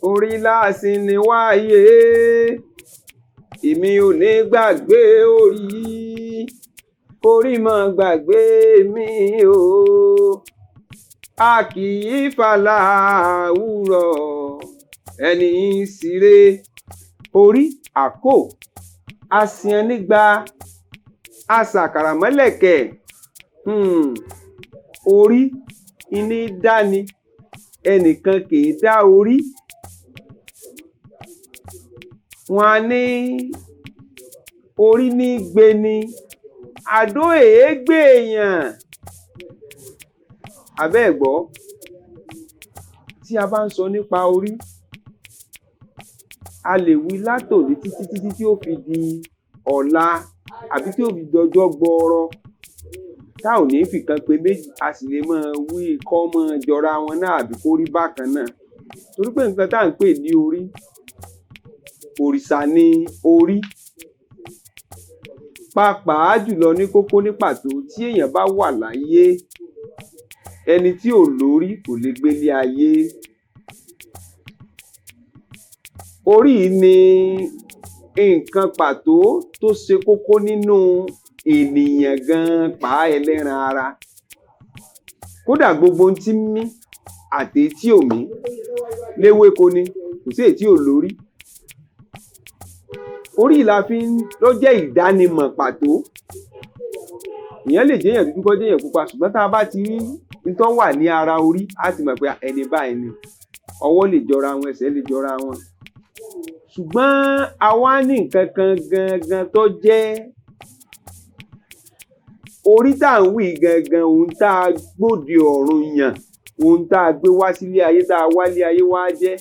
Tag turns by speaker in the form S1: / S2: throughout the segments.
S1: Orí láàsín ni wáyé, èmi ò ní gbàgbé orí, orí má gbàgbé mi o. A kì í fàlà àwùrọ̀ ẹni ṣeré. Orí àkó àsìàn nígbà aṣàkàràmọ́lẹ̀kẹ̀. Orí iní dání, ẹnìkan kì í dá orí. Wọ́n á ní orí ní gbé ni, àdó èé gbé èèyàn. Àbẹ́ ẹ̀ gbọ́, tí a bá ń sọ nípa orí, a lè wí látòní títí títí tí ó fi di ọ̀la àbí tí ó fi dọjọ́ gbọọrọ tá ò ní fìkan pe méjì, a sì lè máa wí kọ́ máa jọra wọn náà àbí kó rí bákan náà. Torí pé nǹkan tá à ń pè ní orí, òrìṣà ni orí. Pàápàá jùlọ ní kókó ní pàtó, tí èèyàn bá wà láyé, ẹni tí ò lórí kò lè gbélé ayé. Orí yìí ni nǹkan pàtó tó ṣe kókó nínú ènìyàn gan-an pàá ẹlẹ́ran ara. Kódà gbogbo ohun tí ń mí àti èyí tí ò mí, léwéko ni, kò sí èyí tí ò lórí. Orí yìí la fi ń ló jẹ́ ìdánimọ̀ pàtó. Èèyàn lè jẹ́yàn dúdú kó jẹ́yàn pupa, ṣùgbọ́n tá a bá ti rí n tó wà ní ara orí, á ti mọ̀ pé ẹni báyìí ni. Ọwọ́ lè jọra wọn, ẹsẹ̀ lè jọra wọn. Ṣùgbọ́n a wá ní nǹkan kan gangan tó jẹ́ orí tá à ń wí gangan, ohun tá a gbóde ọ̀run yàn, ohun tá a gbé wá sílé ayé, tá a wálé ayé wá jẹ́.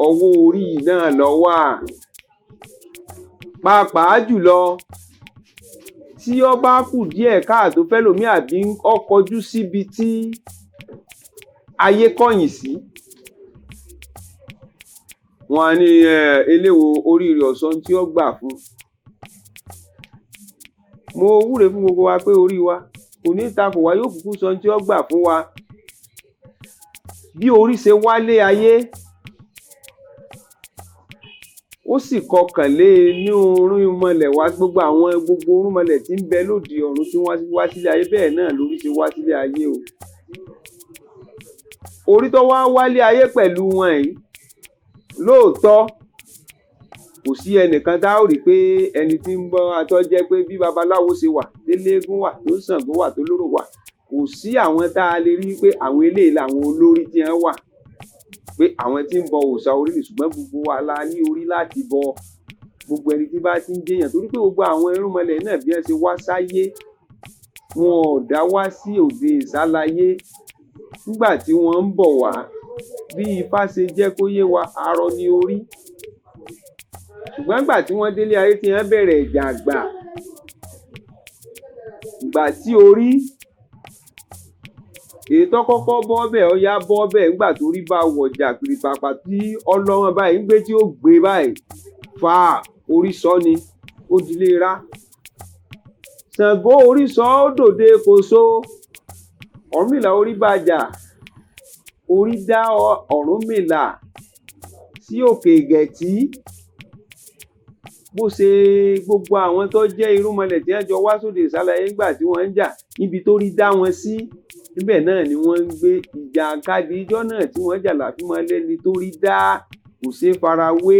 S1: Ọwọ́ orí yìí náà ló wà. Pàápàá jùlọ tí ó bá kù díẹ̀ káàtó fẹ́lòmíì àbí ó kọjú síbi tí ayé kọ̀yìn sí. Wọ́n á ní eléwo orí rẹ̀ ọ̀sán tí ó gbà fún. Mo wúre fún gbogbo wa pé orí wa kò ní takò wá, yóò kúkú sọ ohun tí ó gbà fún wa. Bí orí ṣe wálé ayé, ó sì kọkànlé inú irúnmọlẹ̀ wá, gbogbo àwọn gbogbo irúnmọlẹ̀ tí ń bẹ lóde ọ̀run tí wọ́n wá sílé ayé, bẹ́ẹ̀ náà lórí ṣe wá sílé ayé o. Orí tó wá wálé ayé pẹ̀lú wọn yìí, lóòótọ́ kò sí ẹnìkan tá ó rí pé ẹni tí ń bọ́ atọ́ jẹ́ pé bí babaláwo ṣe wà, téléégún wà, tó Ṣàngó wà, tó lóró wà, kò sí àwọn tá a lè rí pé àwọn eléyìí làwọn olórí tí wọ́n wà, pé àwọn tí ń bọ òòṣà orí nì. Ṣùgbọ́n gbogbo wa la ní orí láti bọ, gbogbo ẹni tí bá ti ń jẹ́yàn, torí pé gbogbo àwọn irúnmọlẹ̀ náà bí wọ́n ṣe wá sáyé, wọn ò dá wá sí òde ìsálayé. Nígbà tí wọ́n ń bọ̀ wá, bí Ifá ṣe jẹ́ kó yé wa, arọ ni orí. Ṣùgbọ́n nígbà tí wọ́n délé ayé tí wọ́n bẹ̀rẹ̀ ìjà àgbà, ìgbà tí orí èyí tó kọ́kọ́ bọ́ bẹ́ẹ̀, ó yá bọ́ bẹ́ẹ̀ nígbà tó rí bá wọ̀jà pìrìpàpà tí ọlọ́wọ́n báyìí ń gbé tí ó gbé báyìí fa orí sọ ni, ó dilé rá. Ṣàngó orí sọ ó dòde kòso, Ọ̀rúnmìlà orí bàjà, orí dá Ọ̀rúnmìlà sí òkè Ìgẹ̀tí. Bó ṣe gbogbo àwọn tó jẹ́ irúnmọlẹ̀ tí wọ́n jọ wá sóde ìsálayé nígbà tí wọ́n ń jà, níbi tó rí dá wọn sí, níbẹ̀ náà ni wọ́n ń gbé. Ìjà àkadì ijọ́ náà tí wọ́n jà láfi mọ́ lẹ́ni tó rí dá, kò ṣeé farawé.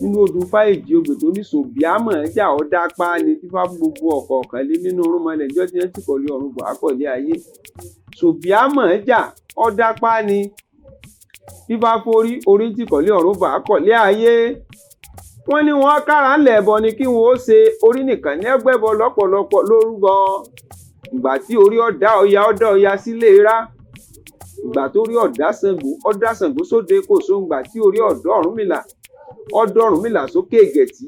S1: Nínú odù Fáìjì ogbè tó ní Sòbíàmọ̀ jà ọ́ dápá ni fífá fún gbogbo ọ̀kọ̀ọ̀kan lé nínú irúnmọlẹ̀ níjọ́ tí wọ́n ti kọ̀lé ọ̀run bọ̀ ákọ̀lé ayé. Sòbíàmọ̀ jà ọ́ dápá ni fífá forí orí ti kọ̀lé ọ̀run bọ̀ ákọ̀lé ayé. Wọ́n ní wọ́n kára ńlẹ̀ ẹbọ ni kí wọ́n ó ṣe, orí nìkan ní ẹgbẹ́bọ lọ́pọ̀lọpọ̀ lórúbọ. Ìgbà tí orí ọ̀dá ọya ọ̀dá ọya sílé rá. Ìgbà tó rí ọ̀dá Ṣàngó ọ̀dá Ṣàngó sóde kòso. Ìgbà tí orí ọ̀dọ́ Ọ̀rúnmìlà ọ̀dọ́ Ọ̀rúnmìlà sókè Ìgẹ̀tí.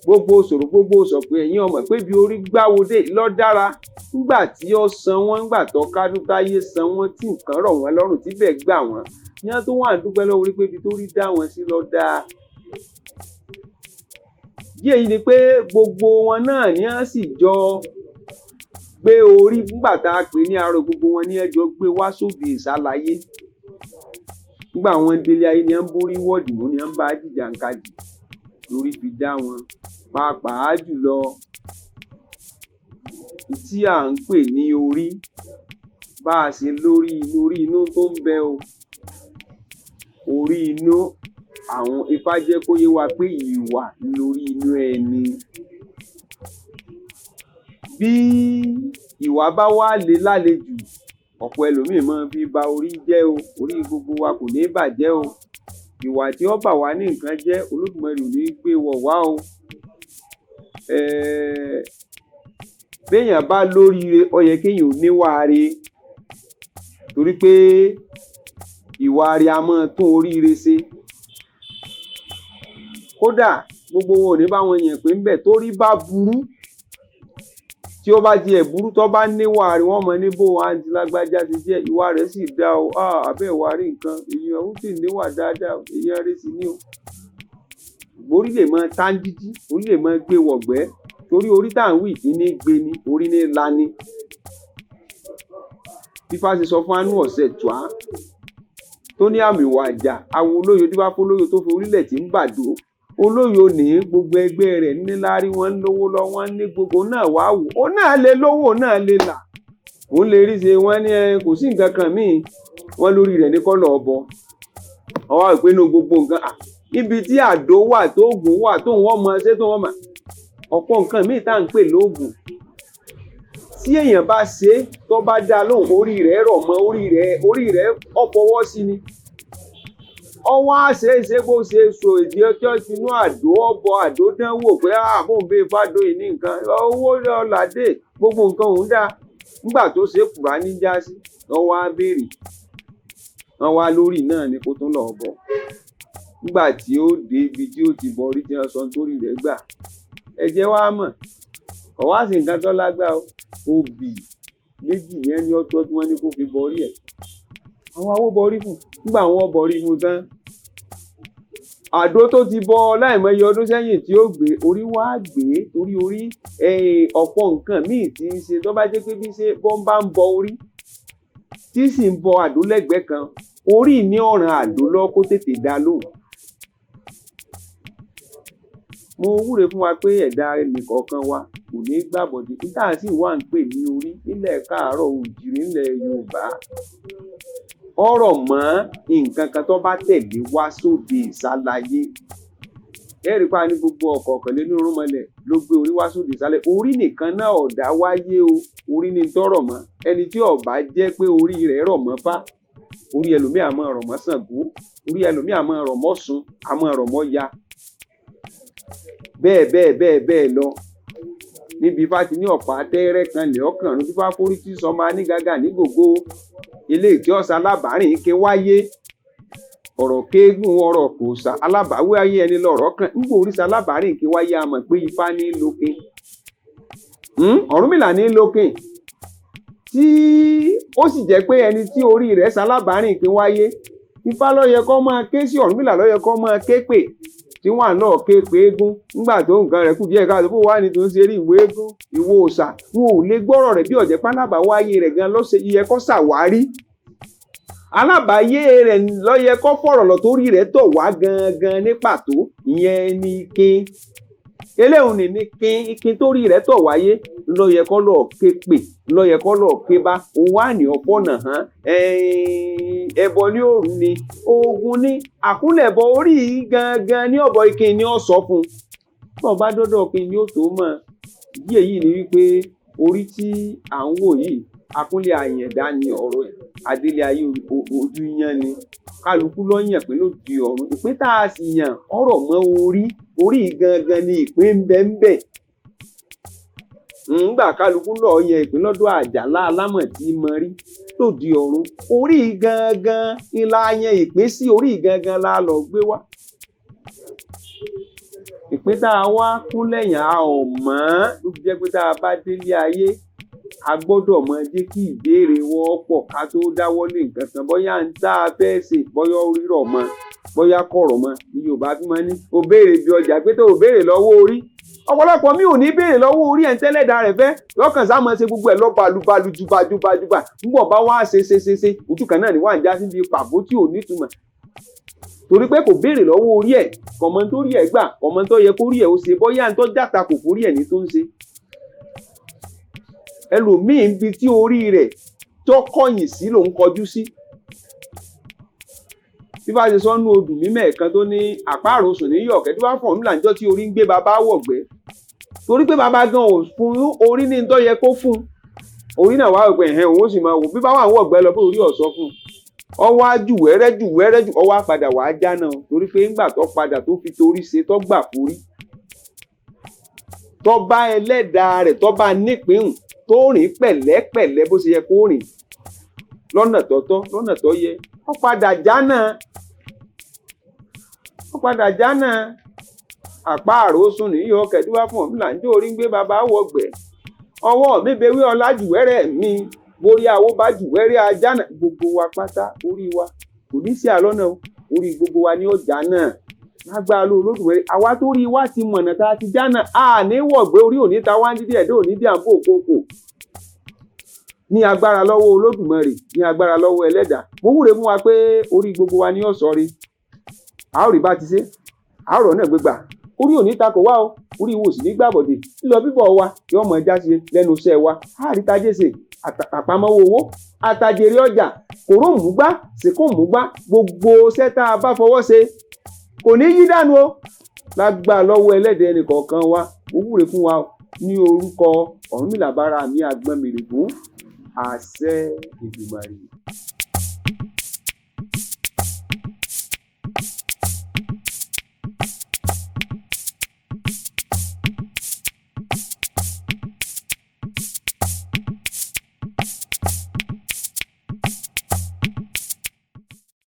S1: Gbogbo sòrò gbogbo sọ̀pẹ̀ ẹ̀yìn ọmọ pé bí orí gbáwodé lọ́ dára. Nígbà tí ó san wọ́n, nígbà tó kádún táyé san wọ́n tí nǹkan rọ̀ wọ́n lọ́rùn tíbẹ̀ gbà wọ́n. Ní wọ́n tó wà ń dúpẹ́ lọ́wọ́ orí pé ibi tó rí dá wọn sí lọ́ dáa. Bí èyí ni pé gbogbo wọn náà ni wọ́n sì jọ Gbé orí nígbà tá a pè ní arọ, gbogbo wọn ní ẹjọ́ gbé wá sóde ìsálayé. Nígbà wọn délé ayé ni wọ́n ń borí wọ́ọ̀dì mú, ni wọ́n ń bá jìjàǹkadì lórí fi dá wọn. Pàápàá jùlọ tí à ń pè ní orí, bá a ṣe lórí orí inú tó ń bẹ o. Orí inú, àwọn Ifá jẹ́ kó yé wa pé ìwà lórí inú ẹni. Bí ìwà bá wá le lálejù, ọ̀pọ̀ ẹlòmíì máa fi ba orí jẹ́ o. Orí gbogbo wa kò ní bàjẹ́ o. Ìwà tí ó bà wá ní nǹkan jẹ́, Olódùmarè ò ní gbé wọ̀ wá o. Béèyàn bá lóríire, ó yẹ kéèyàn ó níwà re, torí pé ìwà re a máa tún oríire ṣe. Kódà gbogbo wọn ò ní bá wọn yàn pé ńbẹ̀ torí bá burú, tí ó bá tiẹ̀ burú tó bá níwà re, wọ́n mọ̀ ní bó àǹtí lágbájá ti jẹ́, ìwà rẹ̀ sì dá o. Àbẹ́ ìwà rí nǹkan, èèyàn ó sì níwà dáadáa, èèyàn rẹ̀ sì ní o. Orí lè máa tán dídí, orí lè máa gbé wọ̀gbẹ́, torí orí tá à ń wí kí ní gbé ni, orí ní la ni. Ifá ṣe sọ fún Ánú ọ̀sẹ̀ tùá tó ní àmì ìwà àjà, awo olóyo tí bá fún olóyo tó fi orílẹ̀ tí ń bàdó. Olóyo ní gbogbo ẹgbẹ́ rẹ̀ níláárí, wọ́n ń lówó lọ, wọ́n ní gbogbo náà wá wò. Ó náà lè lówó, náà lè là. Òun lè rí ṣe, wọ́n ní kò sí nǹkan kan míì, wọ́n lórí rẹ̀ ní kọ́lọ̀ ọbọ. Ọwọ́ ìpinnu gbogbo nǹkan. Ibi tí àdó wà, tó ògùn wà, tó wọ́n mọ ṣé tó wọ́n mọ̀. Ọ̀pọ̀ nǹkan míì tá à ń pè lóògùn. Tí èèyàn bá ṣe, tó bá dá lóhùn, orí rẹ̀ rọ̀ mọ́, orí rẹ̀ ó fọwọ́ sí ni. Ọwọ́ á ṣe é ṣe bó ṣe so ìdí ọjọ́ sínú àdó ọbọ àdó dánwò pé àbóǹ bíi fàdó yìí ní nǹkan owó ọ̀làdé gbogbo nǹkan òun dá. Nígbà tó ṣe Kùránì já sí, wọ́n wá béèrè, wọ́n wá lórí náà ni kó tún lọ bọ̀. Nígbà tí ó dé ibi tí ó ti bọ orí tí wọ́n sọ nítorí rẹ̀ gbà, ẹ jẹ́ wá mọ̀, kò wá sí nǹkan tó lágbá o. Obì méjì yẹn ní ọ̀tọ̀ tí wọ́n ní kó fi bọ orí ẹ̀. Àwọn awó bọ orí fún. Nígbà wọ́n bọ orí fún tán, àdó tó ti bọ láìmọye ọdún sẹ́yìn tí ó gbé orí wá gbé, torí orí ọ̀pọ̀ nǹkan míì tí ń ṣe tó bá jẹ́ pé bí ṣe bọ́ ń bá ń bọ orí tí sì ń bọ àdó lẹ́gbẹ̀ẹ́ kan, orí ní ọ̀ràn àdó lọ kó tètè dá lóhùn. Mo wúre fún wa pé ẹ̀dá ẹnìkọ̀ọ̀kan wa kò ní gbàbọ̀dé. Níta sì wà ń pè ní orí nílẹ̀ káàárọ̀ oòjíire nílẹ̀ Yorùbá. Ọ̀rọ̀ mọ́ nǹkan kan tó bá tẹ̀lé wá sóde ìsálayé. Ẹ rí i pa ní gbogbo ọ̀kọ̀ọ̀kan lé ní orúnmọlẹ̀ ló gbé orí wá sóde ìsálẹ̀. Orí nìkan náà ọ̀dá wáyé o. Orí ni tọrọ̀ mọ́. Ẹni tí ó bá jẹ́ pé orí rẹ̀ rọ̀ mọ́ fá, orí ẹlòmíì á máa rọ̀ mọ́ Ṣàngó, orí ẹlòmíì á máa rọ̀ mọ́ Ọ̀ṣun, á máa rọ̀ mọ́ Ya. Bẹ́ẹ̀ bẹ́ẹ̀ bẹ́ẹ̀ bẹ́ẹ̀ lọ. Níbi Ifá ti ní ọ̀pá tẹ́rẹ́ kan lè ọkàn ní Ifá forí tí sọmọ anígàgà ní gògó. Eléyìí tí ọ̀sán alábàárìn ké wáyé. Ọ̀rọ̀ kéégún ọ̀rọ̀ kò sà alábàáwí ayé ẹni lọ̀rọ̀ kan. Nígbà oríṣi alábàárìn ké wáyé a mọ̀ pé Ifá ní lókè. Ọ̀rúnmìlà ní lókè. Tí ó sì jẹ́ pé ẹni tí orí rẹ̀ ṣalábàárìn ké wáyé. Ifá ló yẹ kó máa ké sí, Ọ̀rúnmìlà ló yẹ kó máa ké pè. Tí wọ́n á lọ ké pé eégún nígbà tó nǹkan rẹ̀ kù díẹ̀ káàtó bó wà ní tó ń ṣe rí ìwé eégún ìwọ òòṣà, wọn ò lè gbọ́rọ̀ rẹ̀ bí ọ̀jẹ̀ pálábà wáyé rẹ̀ gan ló ṣe yẹ kó ṣàwárí. Alábàáyé rẹ̀ ló yẹ kó fọ̀rọ̀ lọ torí rẹ̀ tọ̀ wá gangan ní pàtó, ìyẹn ni kin. Eléhùn ní ní kin, ikin torí rẹ̀ tọ̀ wáyé ló yẹ kó lọ ké pè, ló yẹ kó lọ ké bá, òun wà ní ọ̀pọ̀nà hàn. Ẹbọ ní òru ni, ogun ní àkúnlẹ̀bọ orí gangan ní ọ̀bọ ikin ni ó sọ fún un. Bọ́n bá dọ́dọ̀ kin ni ó tó mọ̀. Ìdí èyí ni wípé orí tí à ń wò yìí, àkúnlẹ̀ àyẹ̀dá ni ọ̀rọ̀ ẹ̀. Adélé ayé ojú yán ni. Kálukú ló yàn pé lóde ọ̀run. Ìpín tá a sì yàn ọ̀rọ̀ mọ́ orí, orí gangan ni ìpín ń bẹ ń bẹ. Ńgbà kálukú lọ yan ìpín lọ́dọ̀ Àjàlá alámọ̀ tí mọ rí lóde ọ̀run. Orí gangan ni la yan ìpín sí, orí gangan la lọ gbé wá. Ìpín tá a wá kúnlẹ̀ yàn a ò mọ̀, ló fi jẹ́ pé tá a bá délé ayé, a gbọ́dọ̀ mọ jẹ́ kí ìbéèrè wọ́pọ̀ ká tó dáwọ́ lé nǹkan kan. Bóyá ń tá a fẹ́ ṣe, bóyá ó rírọ̀ mọ́, bóyá kọ̀rọ̀ mọ́. Ní Yorùbá fi máa ń ní, o béèrè bí ọjà pé tó o béèrè lọ́wọ́ orí. Ọ̀pọ̀lọpọ̀ mi ò ní béèrè lọ́wọ́ orí ẹ̀ ń tẹ́lẹ̀dá rẹ̀ fẹ́ lọ́kàn sá máa ṣe gbogbo ẹ̀ lọ balùbalù jùbàjùbàjùbà ńbọ̀ bá wá ṣe ṣe ṣe ṣe ojú kan náà ni wà ń já síbi pàbó tí ò nítumọ̀, torí pé kò béèrè lọ́wọ́ orí ẹ̀, kọ̀mọ́ tó rí ẹ̀ gbà, kọ̀mọ́ tó yẹ kó rí ẹ̀ ó ṣe, bóyá ń tọ́ játa kò forí ẹ̀ ní tó ń ṣe. Ẹlòmíì ń bi tí orí rẹ̀ tó kọ̀yìn sí lòún kọjú sí. Bí bá ṣe sọ́nù odù mímẹ́ kan tó ní àpáàrò sùn ní yọ̀kẹ́ tí wàá fọ̀ ńlá níjọ́ tí orí ń gbé bàbá wọ̀gbẹ́, torí pé bàbá gan ò fún orí ní tó yẹ kó fún orí náà wá pé ẹ̀hẹ́n òun ó sì máa wò bí bá wà ń wọ̀gbẹ́ lọ pé orí ọ̀sọ́ fún un. Ọwọ́ á jù wẹ́rẹ́ jù wẹ́rẹ́ jù, ọwọ́ á padà wàá jáná, torí pé ńgbà tó padà tó fi torí ṣe tó gbà forí, tó bá ẹlẹ́dàá rẹ̀ tó bá nípìnhùn, tó rìn pẹ̀lẹ́pẹ̀lẹ́ bó ṣe yẹ kó rìn lọ́nà tọ́tọ́ lọ́nà tó yẹ, ó padà jánà, ó padà jánà. Àpáàrò sùn níyọ kẹdúwà fún ọmọ làǹjọ orí ń gbé bàbá wọgbẹ, ọwọ́ mi bewé ọlá jùwẹ́rẹ́ mi, borí àwo bá jùwẹ́rẹ́ ajá náà. Gbogbo wa pátá orí wa kò ní sí àlọ́nà o, orí gbogbo wa ní ọjà náà lágbára ló Olódùmarè. Àwa tó rí wa ti mọ̀nà tá a ti já náà, a ní wọ̀gbẹ́ orí òní ta wá ń dídí ẹ̀dọ́ òní dí à ń bò kókò ní agbára lọ́wọ́ Olódùmarè, ní agbára lọ́wọ́ ẹlẹ́dàá. Mo wúre fún wa pé orí gbogbo wa ní ọ̀sọ́ rí, a ó rí bá ti ṣe, a ó rọ̀ náà gbégbà, orí òní ta kò wá o, orí wo sì ní gbàbọ̀dè, lílọ bíbọ̀ wa yóò mọ̀ ẹja ṣe lẹ́nu iṣẹ́ wa, a rí tajé ṣe àpamọ́wọ́ owó, àtàjèrè ọjà, kòró mùgbá sèkó mùgbá, gbogbo iṣẹ́ tá a bá fọwọ́ ṣe kò ní yí dànù o lágbà lọ́wọ́ ẹlẹ́dẹ̀ẹ́ ẹnìkọ̀ọ̀kan wa. Mo wúre fún wa ní orúkọ Ọ̀rúnmìlà bára mi Àgbọnnìrègún, àṣẹ Èdùmàrè.